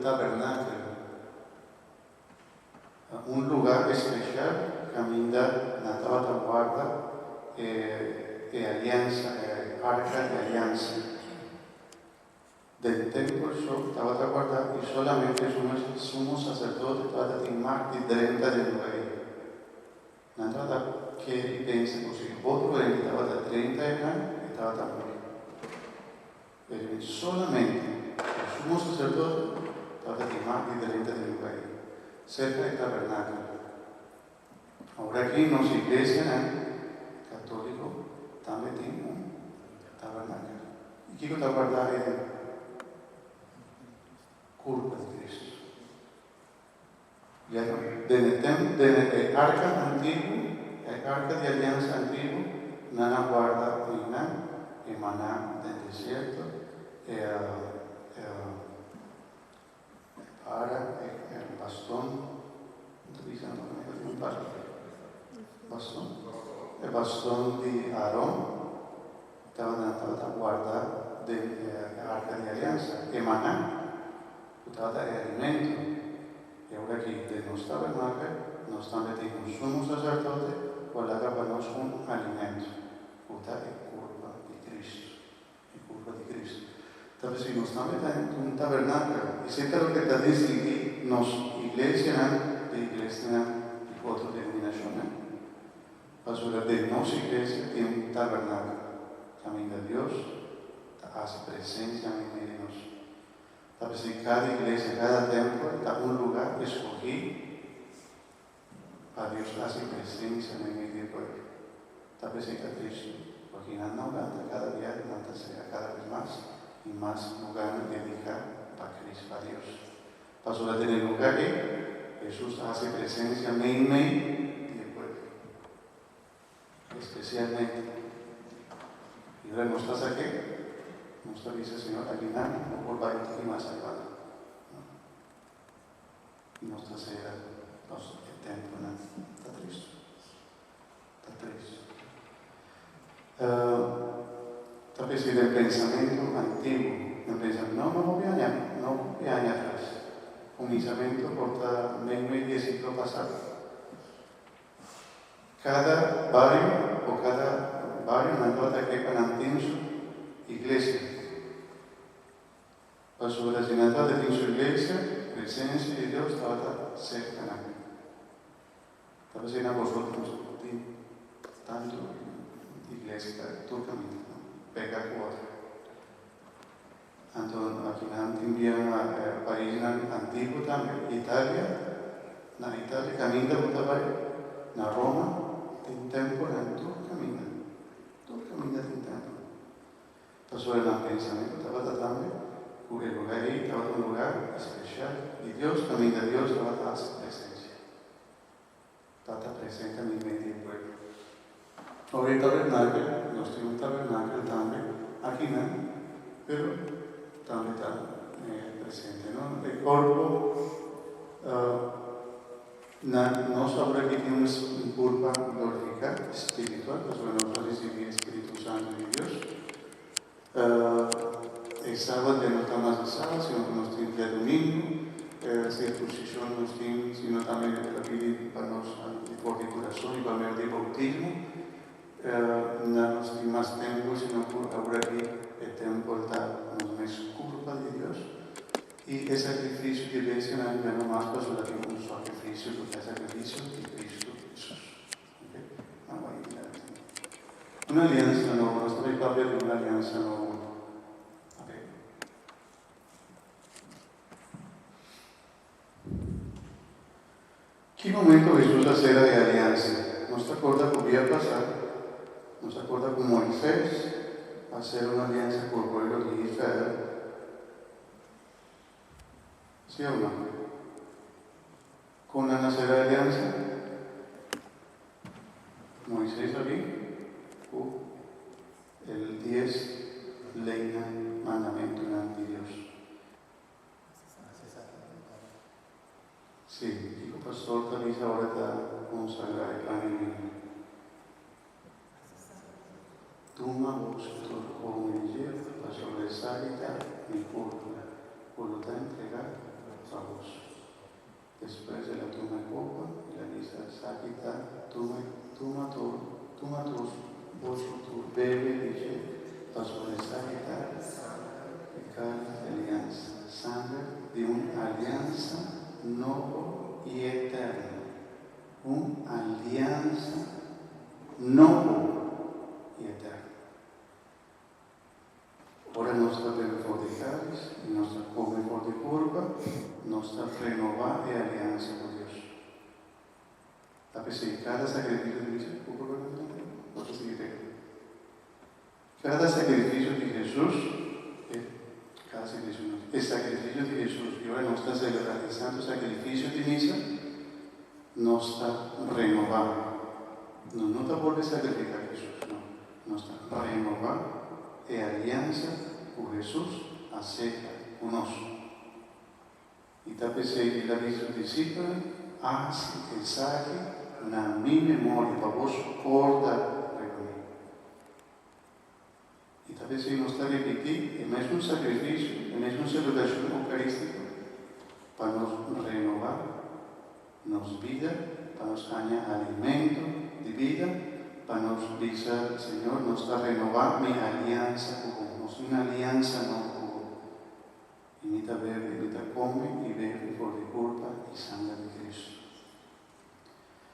tabernakel. Un lugá espesial kaminda nan tabata warda e aliansa, e arka di aliansa. Den tempel so tabata warda i solamente sumo saserdote tabata tin mag di drenta den lugá ei. Nan tabata kere i pensa ku si otro hende tabata drenta einan, e tabata muri. Pero solamente e sumo saserdote tabata tin mag di drenta den lugá ei, serka e tabernakel. Ora aki nos iglesianan katóliko tambe tin un tabernakel. I kiko ta guardá ei? Kurpa di Kristu. Ya den e tem, den e arka antiguo, e arka di aliansa antiguo, nan a guarda einan e maná den desierto, e e para, e baston, no ta bisa nan pa tin un para, baston? E baston di Aaron tabata nan tabata guarda den e arka di aliansa, e maná. Ku tabata e alimento. I ora ki den nos tabernakel nos tambe tin un sumo saserdote ku a laga pa nos un alimento, ku ta e kurpa di Kristu. E kurpa di Kristu. Ta p'esei nos tambe ta un tabernakel. Esei ta loke ta distinguí nos iglesianan di iglesianan di otro denominashonnan. Pasobra den nos iglesia tin un tabernakel, kaminda Dios ta hasi presensia meimei di nos. Ta p'esei kada iglesia, kada tempel ta un lugá eskogí pa Dios hasi presensia meimei di e pueblo. Ta p'esei ta tristu, porque nan no lanta kada bia, nan ta sera kada bes mas i mas lugánan dediká pa Kris, pa Dios. Pasobra den e lugá ei, Hesus ta hasi presensia meimei di e pueblo. Especialmente. Y ora nos ta saké, nos ta bisa, Señor, aki nan no por bai un tiki mas adelante. No. Y nos ta cera nos e temponan. Ta tristo. Ta tristo. Ta p'esei den pensamentu antiguo, nan pensa, no, no hopi aña, no hopi aña atras. Kuminsamentu por ta meimei di e siglo pasá. Kada bario o kada bario nan tabata ke pa nan tin su iglesia. Pasobra si nan tabata tin su iglesia, presensia di Dios tabata serka nan. Ta p'esei nan boso no tin tantu iglesia tur kaminda, no? Pega ku otro. Anto aki nan tin bia na e paisnan antiguo tambe, Italia, na Italia kaminda bo ta bai, na Roma tin tempelnan tur kaminda, tur kaminda tin tempel. Pasobra nan pensamentu tabata tambe ku e lugar ei tabata un lugar espesial di Dios, kaminda Dios tabata hasi presensia. Tata presente mi medio di e pueblo. Ora e tabernakel, nos tin un tabernakel tambe akinan, pero tambe ta presente, no? E korpo, na nos awor aki tin un kurpa glorifiká, spiritual, pasobra nos a risibí e Spiritu Santu di Dios. E sabat ya no ta mas e sabat, sino ku nos tin diadumingu. E sirkunsishon nos tin, sino tambe el a pidi pa nos di for di kurason i pa medio di boutismo. Na nos tin mas tempel, sino ku awor aki e tempel ta nos mes kurpa di Dios. I e sakrifisio di bestianan ya no mas pasobra tin un sakrifisio ku ta e sakrifisio di Kristu Hesus. Un aliansa nobo, nos ta bay papia di un aliansa nobo. Ok. Ki momento Hesus a sera e aliansa? Nos ta corda cu bia pasa, nos ta corda cu Moises a sera un aliansa cu e pueblo di Israel. Si o no? Kon nan a sera aliansa? Moises a bin ku el dies leinan, mandamentunan di Dios. Sí, kiko pastor ta bisa ora ta konsagrá e pan i bini? Tuma boso tur kome dje, pasobra esaki ta mi kurpa, ku lo ta entregá. Despues el a tuma e kopa, el a bisa, Esaki ta, tuma, tuma tur, tuma tur, boso tur bebe di dje, pasobra esaki ta e kalis di aliansa, sanger di un aliansa nobo i eterno, un aliansa nobo i eterno. Ora nos ta bebe for di kális i nos ta kome for di kurpa, nos ta renobá e aliansa ku Dios. Ta p'esei kada sakrifisio di misa ku problema di nan bo ta sigui peka. Kada sakrifisio di Hesus, e kada sakrifisio no, e sakrifisio di Hesus, i ora nos ta selebrá e santu sakrifisio di misa, nos ta renobá. Nos no ta bolbe sakrifiká Hesus, no. Nos ta renobá e aliansa ku Hesus a sera ku nos. I ta p'esei el a bisa su disipelnan, Hasi esaki na mi memoria, pa boso korda riba mi. I ta p'esei nos ta ripití e mesun sakrifisio, e mesun selebrashon eukarístiko, pa nos renobá nos bida, pa nos haña alimento di bida, pa nos bisa, Señor, nos ta renobá mi aliansa ku.